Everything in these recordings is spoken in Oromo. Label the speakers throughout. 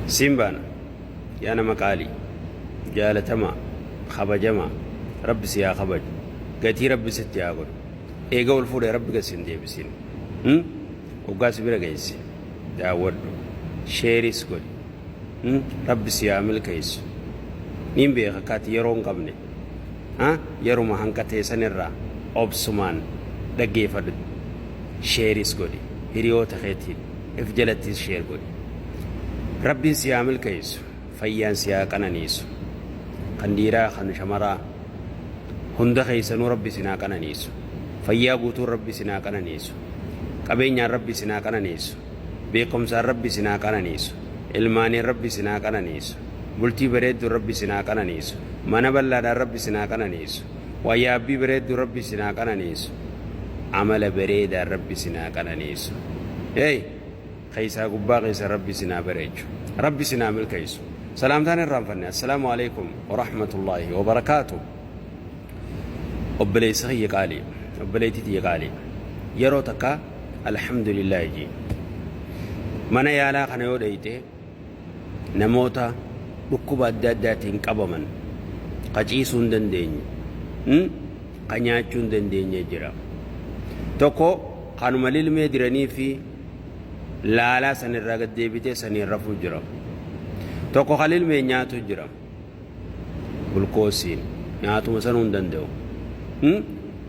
Speaker 1: Siin baana yaa nama qaalii jaalatamaa kabajamaa Rabbi si haa kabaju gatii Rabbi sitti haa godhu eega ol fuudhee Rabbi gad sin deebisin hoggaa si bira geesse daawwadhu sheeris godhi Rabbi si haa milkeessu niin beeka akka ati yeroo hin qabne yeruma hanqatee sanirraa obsumaan dhaggeeffadhu sheeris godhi hiriyoota keetiin if jalattis share godhi. Rabbiin si haa milkeessu, fayyaan si haa qananiisu. Kan dhiiraa kan shamaraa hunda keessanuu Rabbi isin haa qananiisu. Fayyaa guutuun Rabbi isin haa qananiisu. Qabeenyaan Rabbi isin haa qananiisu. Beekumsaan Rabbi isin haa qananiisu. Ilmaaniin Rabbi isin haa qananiisu. Bultii bareedduun Rabbi isin haa qananiisu. Mana bal'aadhaan Rabbi isin haa qananiisu. Waa yaabbii bareedduu Rabbi isin haa qananiisu. Amala bareedaan Rabbi isin haa qananiisu. Hey! Keessaa gubbaa keessa Rabbi isin haa bareechu. Rabbi isin haa milkeessu. Salaamtaan irraanfanne. Assalaamu alaikum wa rahmatullaahi wa barakaatu. Obboleessa kiyya qaalii, obboleettii tiyya qaalii. Yeroo takka alhamdulillaahi jii. Mana yaalaa kana yoo dhayxe namoota dhukkuba adda addaatiin qabaman ka ciisuu hin dandeenye, ka nyaachuu hin dandeenye jira. Tokko kanuma lilmee diranii fi laalaa san irraa gad deebitee saniin rafuu jira. Tokko ka lilmee nyaatu jira. Gulkoosiin nyaatuma sanuu hin danda'u.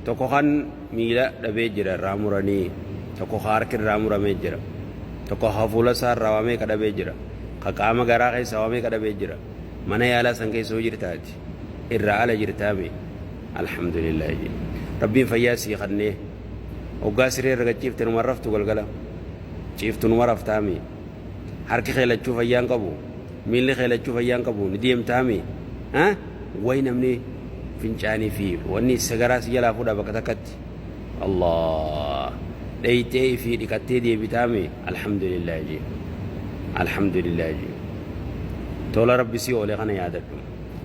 Speaker 1: Tokko kan miila dhabee jira irraa muranii, tokko ka harki irraa muramee jira, tokko ka fuula isaa irraa waa meeqa dhabee jira, ka qaama garaa keessaa waa meeqa dhabee jira. Mana yaalaa san keessa hoo jirtaati? Irraa ala jirtaami? Alhamdulillah jedhi. Rabbiin fayyaa sii kannee. Hoggaa siree irra gad ciifte numa raftu galgala. Ciiftu numa raftaami? Harki kee lachuu fayyaa hin qabu? Miilli kee lachuu fayyaa hin qabu? Ni deemtaami? Ha? Way namni fincaanii fi wanni sagaraa si jalaa fuudha bakka takkatti. Allah. Dheyxee fi dhiqattee deebitaami? Alhamdulillah jee. Alhamdulillah jee. Tola Rabbi si oole kana yaadadhu.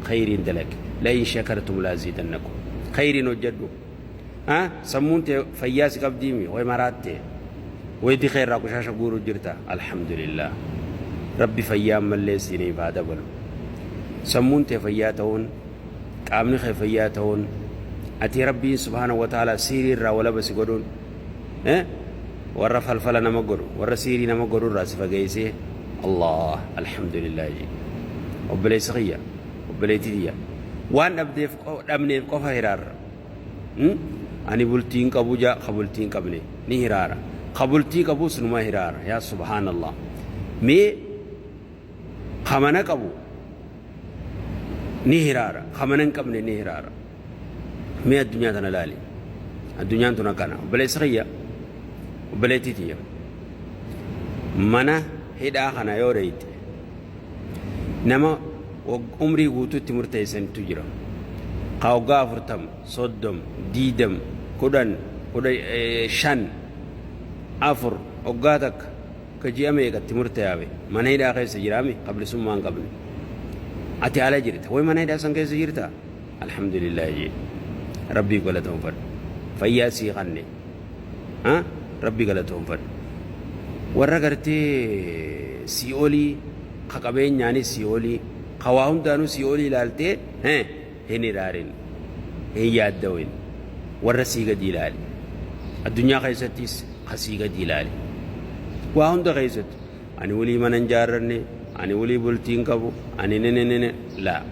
Speaker 1: Khayriin dalagi. La in shakartum la aziidannakum. Khayriin hojjedhu. Ha? Sammuun tee fayyaa si qabdiimi? Way maraatte? Way dikee irraa qoshaasha guuruu jirta? Alhamdulillah. Rabbi fayyaa ammallee siiniif haa dabalu. Sammuun tee fayyaa ta'uun, qaamni kee fayyaa ta'uun, ati Rabbiin subhaanahu wa ta'ala siirii irraa walaba si godhuun, eh? Warra falfala nama godhu, warra siirii nama godhu irraa si fageessee, Allah, alhamdulillah jee. Obboleessi kiyya, obboleettii tiyya, waan dhabdeef dhabneef qofa hiraarra. Ani bultii hin qabu jaa ka bultii hin qabne ni hiraara. Ka bultii qabus numa hiraara. Yaa subhaanallah. Mee ka mana qabu ni hiraara. Ka mana hin qabne ni hiraara. Mee addunyaa tana laali. Addunyaan tun akkana. Obboleessi kiyya obboleettii tiyya. Mana hidhaa kana yoo dheeyte Nama umrii guutuu itti murteessantu jira. Ka waggaa 40, 30, 20, 10, 15, 4, waggaa takka, ka ji'a meeqa itti murteeyaame mana hidhaa keessa jiraame ka bilisummaa hin qabne. Ati ala jirta. Way mana hidhaa san keessa jirta? Alhamdulillah jee. Rabbii galatoonfadhu. Fayyaa sii kanne. Rabbi galatoonfadhu. Warra gartee sii olii, ka qabeenyaanis sii olii, ka waa hundaanuu sii olii ilaaltee hin iraarin, hin yaaddawin. Warra sii gadi ilaali. Addunyaa keessattis ka sii gadi ilaali. Waa hunda keessatti. Ani wly mana hin jaarranne, ani wly bultii hin qabu, ani nenenene laa.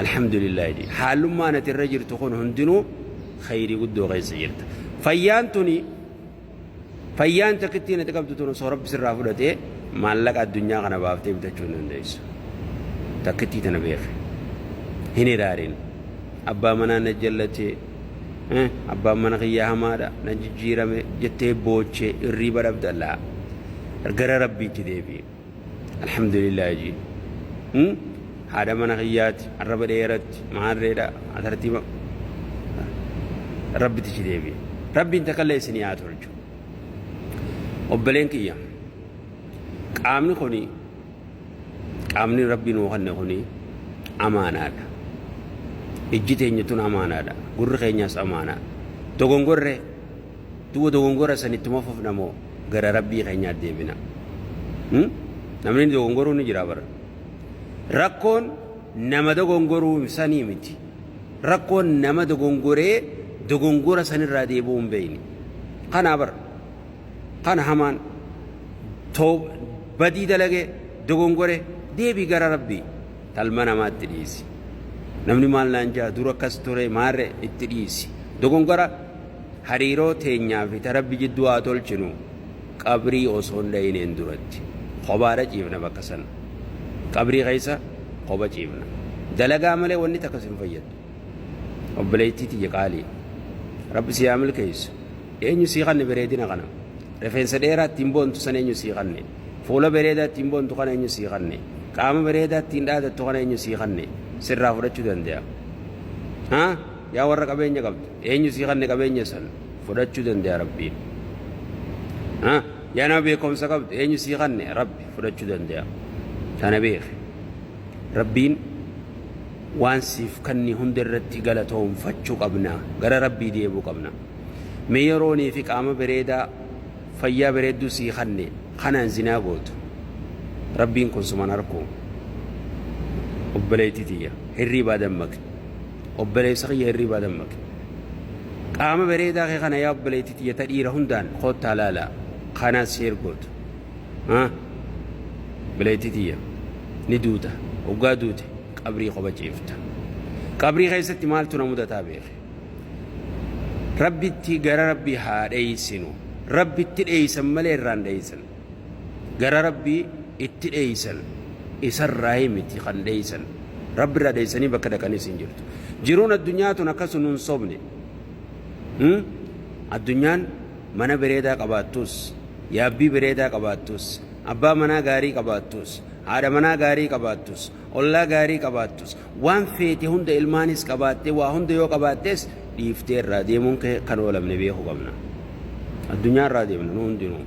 Speaker 1: Alhamdulillah jedhi. Haalummaan ati irra jirtu kun hundinuu khayrii guddoo keessa jirta. Fayyaan tuni fayyaan takkittiin ati qabdu tun osoo Rabbi sirraa fudhatee maallaqa addunyaa kana baaftee bitachuu hin dandeessu. Takkittii tana beeki. Hin hiraarin. Abbaa manaa na jallatee abbaan mana kiyyaa hamaadha na jijjiirame jettee boochee irriiba dhabda laa. Gara Rabbiitti deebi'i. Alhamdulillah jii. Haadha mana kiyyaati arraba dheeratti maarreedha tartiiba Rabbitti deebi'i. Rabbiin takkallee isinii haa tolchu. Obboleen kiyya qaamni kuni qaamni Rabbi nuu kenne kuni amaanaadha. Ijji teenya tun amaanaadha. Gurri keenyas amaanaa. Dogongorree du'a dogongora san ittuma fufna moo gara Rabbii keenyaa deebina? Namni dogongoruu ni jira bara. Rakkoon nama dogongoruu sanii miti. Rakkoon nama dogongoree dogongora sanirraa deebi'uu hin beekne. Kanaa bara. Kana hamaan badii dalage dogongore deebii gara Rabbii talma namaatti dhiisi. Namni maal naan jaa dura akkas ture maarre itti dhiisi. Dogongora hariiroo teenyaa fi ta Rabbi jidduu haa tolchinu qabrii osoo hin dhayineen duratti. Kophaadha ciifna bakka sana. Qabrii keessa kopha ciifna. Dalagaa malee wanni takka sin fayyaddu. Obboleettii tiyya qaalii. Rabbi si haa milkeessu. Eenyu sii kanne bareedina kana? Rifeensa dheeraa ittiin boontu sana eenyu sii kanne? Fuula bareedaa ittiin boontu kana eenyu sii kanne? Qaama bareedaa ittiin dhaadattu kana eenyu sii kanne? Sirraa fudhachuu danda'a. Haa? Yaa warra qabeenya qabdu, eenyu sii kanne qabeenya san? Fudhachuu danda'a Rabbiin. Haa? Yaa nama beekumsa qabdu, eenyu sii kanne? Rabbi fudhachuu danda'a. Tana beeki. Rabbiin waan siif kanne hunda irratti galatoomfachuu qabna. Gara Rabbii deebi'uu qabna. Mee yeroonii fi qaama bareedaa fayyaa bareedduu sii kanne kanaan zinaa gootu. Rabbiin kun suman harku. Obboleettii tiyya hirriibaa dammaqi. Obboleessa kiyya hirriibaa dammaqi. Qaama bareedaa kee kana yaa obboleettii tiyya ta dhiira hundaan koottaa laalaa. Kanaan seer gootu. Haa? Obboleettii tiyya ni duuta. Hoggaa duute qabrii kopha ciifta. Qabrii keessatti maaltu na mudataa beeke. Rabbitti gara Rabbii haa dheeysinu. Rabbitti dheeysan malee irraan dheeysan. Gara Rabbii itti dheeysan. Isarraa miti kan dheeysan. Rabbi irraa dheeysanii bakka dhaqanis hin jirtu. Jiruun addunyaa tun akkasu nun sobne. Addunyaan mana bareedaa qabaattus, yaabbii bareedaa qabaattus, abbaa manaa gaarii qabaattus, haadha manaa gaarii qabaattus, ollaa gaarii qabaattus, waan feete hunda ilmaanis qabaattee waa hunda yoo qabaattees dhiiftee irraa deemuun kee kan oolamne beekuu qabna. Addunyaa irraa deemna nu hundinuu.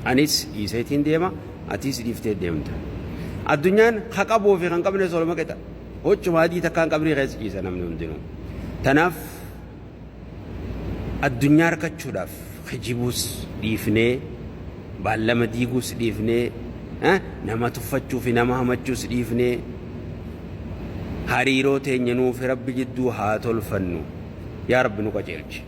Speaker 1: Anis dhiiseetiin deema, atiis dhiiftee deemta. Addunyaan ka qabuu fi kan qabnes oluma qixa. Huccuma adii takkaan qabrii keessa ciisa namni hundinuu. Tanaaf addunyaa argachuudhaaf kijibuus dhiifnee, baallama diiguus dhiifnee, nama tuffachuu fi nama hamachuus dhiifnee, hariiroo teenya nuufi Rabbi jidduu haa tolfannu. Yaa Rabbi nu qajeelchi.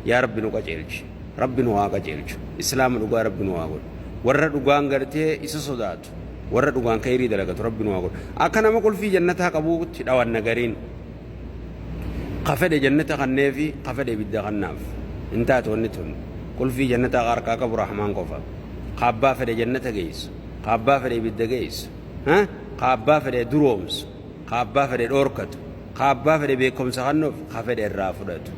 Speaker 1: Yaa Rabbi nu qajeelchi. Rabbi nu haa qajeelchu. Islaama dhugaa Rabbi nu haa godhu. Warra dhugaan gartee isa sodaatu, warra dhugaan kheyrii dalagatu Rabbi nu haa godhu. Akka nama qulfii jannataa qabuutti dhawanna gariin. Ka fedhe jannata kanneefi ka fedhe ibidda kannaaf. Hin taatu wanni tun. Qulfii jannataa ka harkaa qabu Rahmaan qofa. Ka abbaa fedhe jannata geessu. Ka abbaa fedhe ibidda geessu. Ka abbaa fedhe duroomsu. Ka abbaa fedhe dhoorkatu. Ka abbaa fedhe beekumsa kannuuf ka fedhe irraa fudhatu.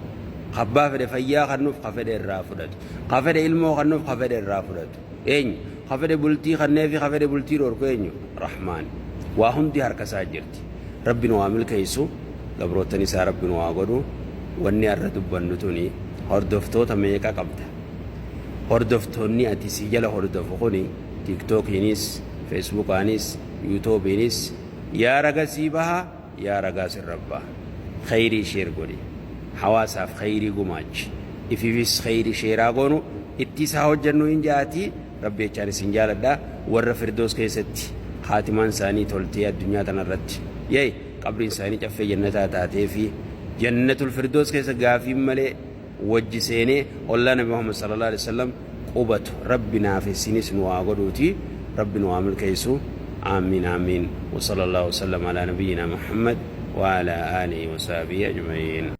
Speaker 1: Ka abbaa fedhe fayyaa kannuuf ka fedhe irraa fudhatu. Ka fedhe ilmoo kannuuf ka fedhe irraa fudhatu. Eenyu? Ka fedhe bultii kanneefi ka fedhe bultii dhoorku eenyu? Rahmaan. Waa hundi harka isaa jirti. Rabbi nu haa milkeessu, gabroottan isaa Rabbi nu haa godhu. Wanni har'a dubbannu tuni hordoftoota meeqa qabda? Hordoftoonni ati si jala hordofu kuni tiiktookiinis, feesbuukaanis, yuutuubiinis yaa raga sii baha yaa ragaa sirra baha. Kheyrii share godhi. Hawaasaaf kheyrii gumaachi. Ifiifis kheyrii sheeraa goonu itti isaa hojjannu hin ja'atii Rabbi jechaan isin jaaladha. Warra Firdoos keessatti haatimaan isaanii toltee addunyaa tanarratti yay qabriin isaanii caffee jannataa taatee fi jannatul Firdoos keessa gaafiin malee wajji seenee ollaa Nabi Muhammad sallallahu alaihi wasallam qubatu Rabbi naaf isinis nu haa godhuuti Rabbi nu haa milkeessu. Aamiin aamiin wa sallallahu wasallam ala nabiyyina Muhammad wa ala alihi wa sahbihi ajma'iin.